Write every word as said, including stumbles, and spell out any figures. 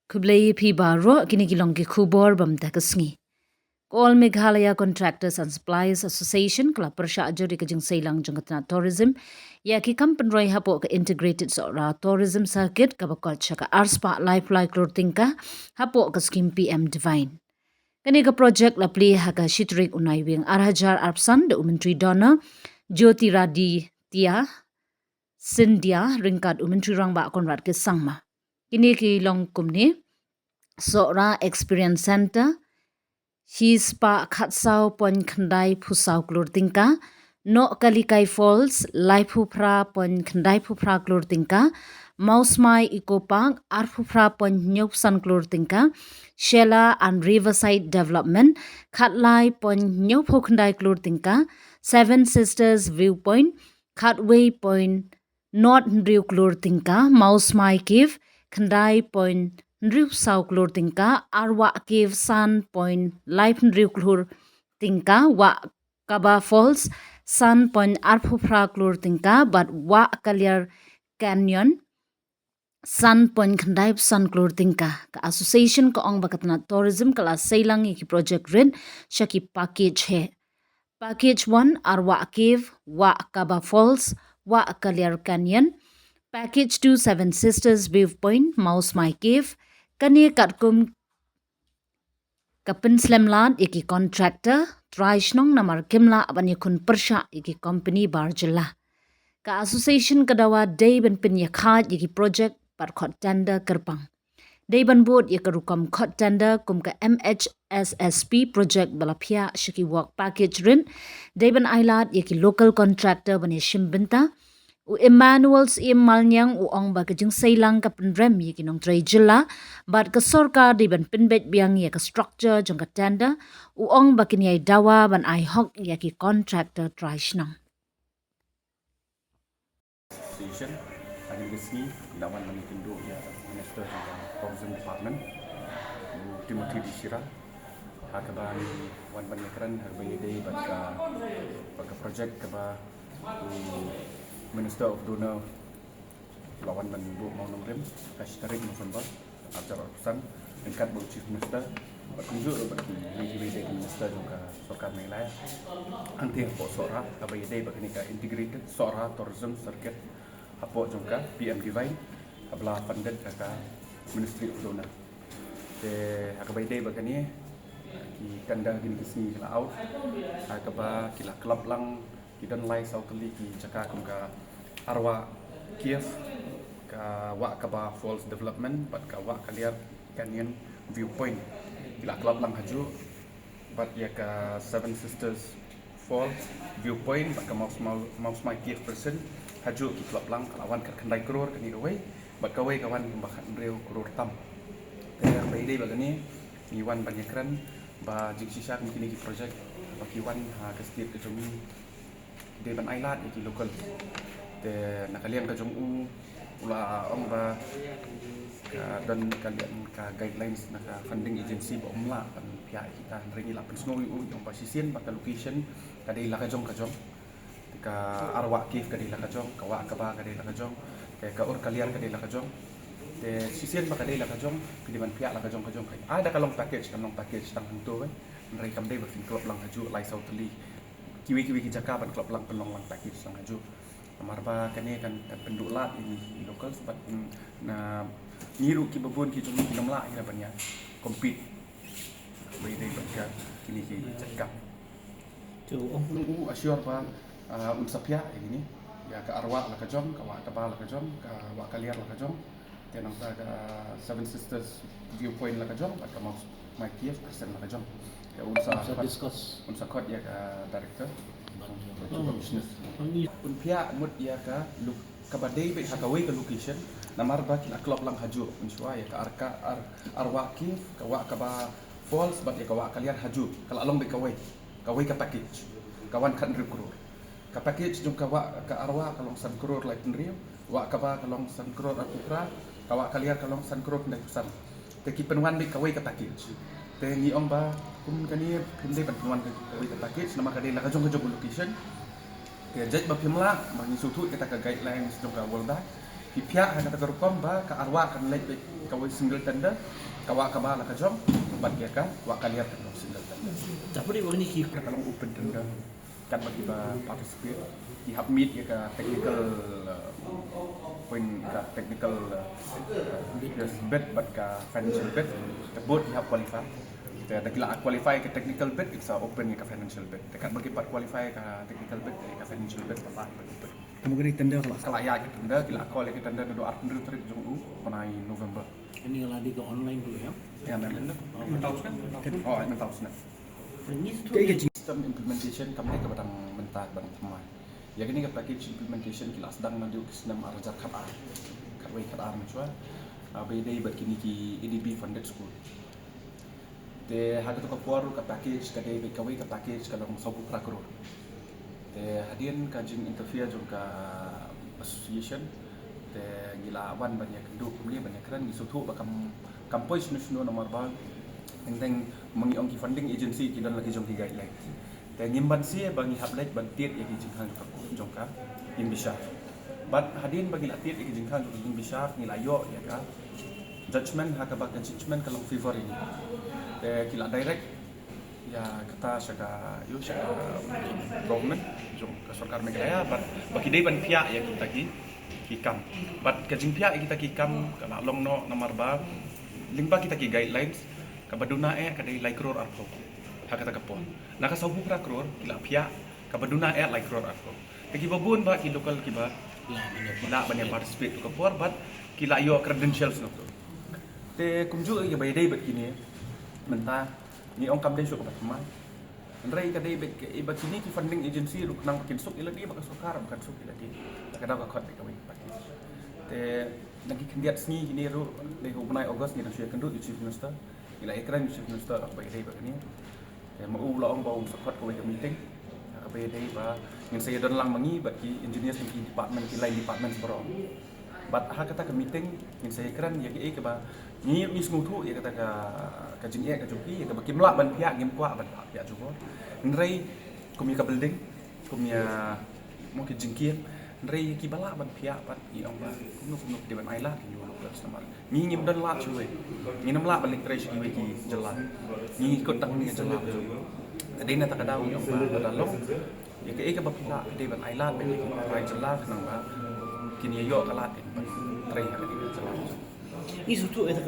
Khublei phi baroh, kine ki long ki khubor bam da ka sngi. Ka All Meghalaya Contractors and Suppliers Association ka la pyrshah jur ïa ka jingseilang jong ka tnat tourism ïa ki kam pynroi hapoh ka Integrated Sohra Tourism Circuit kaba koit sha ka arspah laiphew lai klur tyngka hapoh ka skim P M Divine. Kane ka project la plie ha ka shi tarik u Naiwieng ar hajar arphew san da u Myntri DoNER Jyotiraditya Scindia ryngkat u Myntri Rangbah Conrad K Sangma. Kine ki long kumne: Sohra Experience Centre, shispah khatsaw point khyndai phew saw klur tyngka; Nohkalikai Falls, laiphew phra point khyndai phew phra klur tyngka; Mawsmai Eco Park, arphew phra point hynñiew phew san klur tyngka; Shella and Riverside Development, khatlai point hynñiew phew khyndai klur tyngka; Seven Sisters Viewpoint, khatwei point nod hynriew klur tyngka; Mawsmai Cave, khyndai point hynriew saw klur tyngka; Arwah Cave, san point lai hynriew klur tyngka; Wah Kaba Falls, san point arphew phra klur tyngka; bad Wah Kaliar Canyon, san point khyndai phew san klur tyngka. Ka association ka ong ba ka tnat tourism ka la seilang ïa ki project rit sha ki package heh. Package one, Arwah Cave, Wah Kaba Falls, Wah Kaliar Canyon. Package two, Seven Sisters Viewpoint, Mawsmai Cave. Kane katkum ka pynslem lad ïa ki contractor trai shnong namar kim lah ban ïakhun pyrshah ïa ki company bar jylla. Ka association ka dawa dei ban pynïakhaid ïa ki project bad khot tender kyrpang. Dei ban bud ïa ka rukom khot tender kum ka M H S S P project ba la phiah sha ki work package rit. Dei ban ailad ïa ki local contractor ban ïashim bynta. U Emmanuel Syiem Malniang u ong ba ka jingseilang ka pynrem ïa ki nongtrei jylla bad ka sorkar dei ban pynbeit biang ïa ka structure jong ka tender. U ong ba kin ïai dawa ban ai hok ïa ki contractor trai shnong. Association, ha kane ka sngi ngi la wan ban ïakynduh ïa u Minister jong ka Tourism Department, u Timothy D Shira, ha kaba ngi wan ban ïakren ha kaba ïadei bad ka, bad ka project kaba u Minister of DoNER u la wan ban buh mawnongrim ha ka shi tarik November ar hajar arphew san ryngkat bad u Chief Minister bad kumjuh ruh bad ki, ki, ki, ki Minister jong ka sorkar Meghalaya. Hangtei hapoh Sohra, kaba ïadei bad kane ka Integrated Sohra Tourism Circuit hapoh jong ka P M Divine, kaba la funded da ka Ministry of DoNER. Te ha kaba ïadei bad kane, ki tender kine ki sngi ki la out, ha kaba ki la klop lang, ki don lai saw tylli ki jaka kum ka Arwah Cave, ka Wah Kaba Falls Development bad ka Wah Kaliar Canyon Viewpoint. Ki la klop lang hajuh, bad ïa ka Seven Sisters Falls Viewpoint bad ka Mawsmai, Mawsmai Cave Precinct hajuh ki klop lang, ka la wan khatkhyndai klur kane kawei, bad kawei ka wan kumba khathynriew klur tam. Te ha kaba ïadei bad kane ngi wan ban ïakren ba jingshisha kum kine ki project ba ki wan ha ka state ka jong ngi, dei ban ailad ïa ki local. Te na ka liang ka jong u, u la ong ba ka don ka liang ka guidelines na ka funding agency ba um lah ban phiah ïa kita, hynrei ngi la pynsngew ïa u, ïa u ba shisien ba ka location ka dei la ka jong ka jong. Te ka Arwah Cave ka dei la ka jong, ka Wah Kaba ka dei la ka jong, te ka Ur Kaliar ka dei la ka jong. Te shisien ba ka dei la ka jong, phi dei ban phiah la ka jong ka jong. Ai da ka long package, ka long package tang hangto, eh. Hynrei kam dei ba phin klop lang hajuh lai saw tylli. Kiwei kiwei ki jaka ban klop lang pynlong lang package tang hajuh. Namar ba kane kan, kan pynduh lad ïa ngi locals bad, mm, na ngi ruh kiba bun ki jong ngi ki nym lah ïa ban ïa compete. Ba ïadei bad ka kine ki jaka. Te u ong u assure ba, ah, un sa phiah ïa kine, ïa ka Arwah la ka jong, ka Wah Kaba la ka jong, ka Wah Kaliar la ka jong. Te nangta ka Seven Sisters Viewpoint la ka jong, bad ka Mawsmai Cave Precinct la ka jong. Te un sa, un sa khot, discuss, un sa khot ïa ka director. Ban ïa, ban ïa business. Ban ïa. Un phiah mut ïa ka lo-, kaba dei beit ha kawei ka location, namar ba ki la klop lang hajuh, mynshuwa ïa ka Ar-, ka Ar-, Arwah Cave, ka Wah Kaba Falls, bad ïa ka Wah Kaliar hajuh, ka la long beit kawei, kawei ka package, ka wan khathynriew klur. Ka package jong ka Wah, ka Arwah ka long san klur laiphew hynriew, Wah Kaba ka long san klur arphew phra, ka Wah Kaliar ka long san klur khyndai phew san. Te ki pynwan beit kawei ka package. Te ngi ong ba kum kane phim dei ban pynwan kawei ka package namar ka dei la ka jong ka jong ka location. Te jait ba phim lah, ba ngi sngewthuh ïa kata ka guidelines jong ka World Bank. Ki phiah ha kata ka rukom ba ka arwah kan leit beit kawei single tender, ka wah kaba la ka jong, bad ïa ka wah Kalliar kan long single tender. Tapoh dei ba kine ki ka long open tender. Katba kiba participate ki hap meet ïa ka technical, uh, point, ka technical, uh, bid bad ka financial bid. Te both ki hap qualify. Te da ki la qualify ka technical bid, ki sa open ïa ka financial bid. Te katba ki pat qualify ka technical bid, ka financial bid pat la open. Tang ba ka dei tender ka la, ka la ïaid ka tender, ki la call ïa ka tender naduh arphew hynriew tarik jong u bnai November. Kane ka la dei ka online ruh, ïa? Ïa, mynta. Oh, mynta u snem. Oh, mynta u snem. Kane ka jing- System implementation kam dei kaba dang mynta, kaba dang thymmai. Ïa kane ka package implementation ki la sdang naduh ki snem ar hajar khatar, khatwei khatar mynshwa. Ah, ba ïadei bad kine ki A D B funded school. Te ha kato ka por ruh ka package ka dei beit kawei ka package ka long sawphew phra klur. Te hadien ka jing interfere jong ka association, te ngi la wan ban ïakynduh kumne, ban ïakren, ngi sngewthuh ba kam, kam poi shano shano namar ba teng teng ma ngi ong ki funding agency ki don la ki jong ki guidelines. Te ngim banse ba ngi hap leit ban tied ïa ki jingkhang jong ka, jong ka ïing bishar. Bad hadien ba ngi la tied ïa ki jingkhang jong ka ïing bishar, ngi la ïoh ïa ka judgment, ha kaba ka judgment ka long favour ïa ngi. Te ki la direct ïa kata sha ka, ïoh, sha ka government jong ka sorkar Meghalaya, bad ba ki dei ban phiah ïa kita ki, ki kam. Bad ka jingphiah ïa kita ki kam ka la long noh namar ba lyngba kita ki guidelines, kaba duna eh ka dei lai klur arphew ha kata ka por. Na ka sawphew phra klur ki la phiah, kaba duna eh lai klur arphew. Te kiba bun ba ki local kiba lah ban ïa participate tu ka por, bad ki la ïoh credentials noh. Te kumjuh ïa ba ïadei bad kine, mynta ngi ong kam dei shuh kaba thymmai. Hynrei ka dei bad ka, eh, ba kine ki funding agency ruh khnang ba kin suk ïa lade bad ka sorkar, ba kan suk ïa lade. Te ka daw ka khot bad kawei ka package. Te na ki khyndiat sngi kine ruh, dei ha u bnai August ngi dang shu ïakynduh ïa u Chief Minister. Ngi la ïakren ïa u Chief Minister ha kaba ïadei bad kane. Te ma u la ong ba un sa khot kawei ka meeting ha kaba ïadei ba ngin sa ïadon lang ma ngi bad ki engineers na ki department, ki line departments baroh. Bad ha kata ka meeting ngin sa ïakren ïa kaei kaba ngi, ngi sngewthuh ïa kata ka, ka jingeh ka jong ki, ïa kaba kim lah ban phiah, ngim kwah ban phiah jubor. Hynrei kum ïa ka building, kum ïa mo ki jingkieng, hynrei kiba lah ban phiah pat ngi ong ba kumno kumno ki dei ban ai lad ïa u local customer. Ngi ngim don lad shuwei. Ngim lah ban leit trei sha kiwei ki jylla. Ngi kut tang kane ka jylla. Ka dei na kata ka daw ngi ong ba lada long ïa kaei kaba phi lah, phi dei ban ai lad bad ïa ki trai jylla khnang ba kin ïa ïoh ka lad ban trei ha kane ka jylla. Ngi sngewthuh ïa kata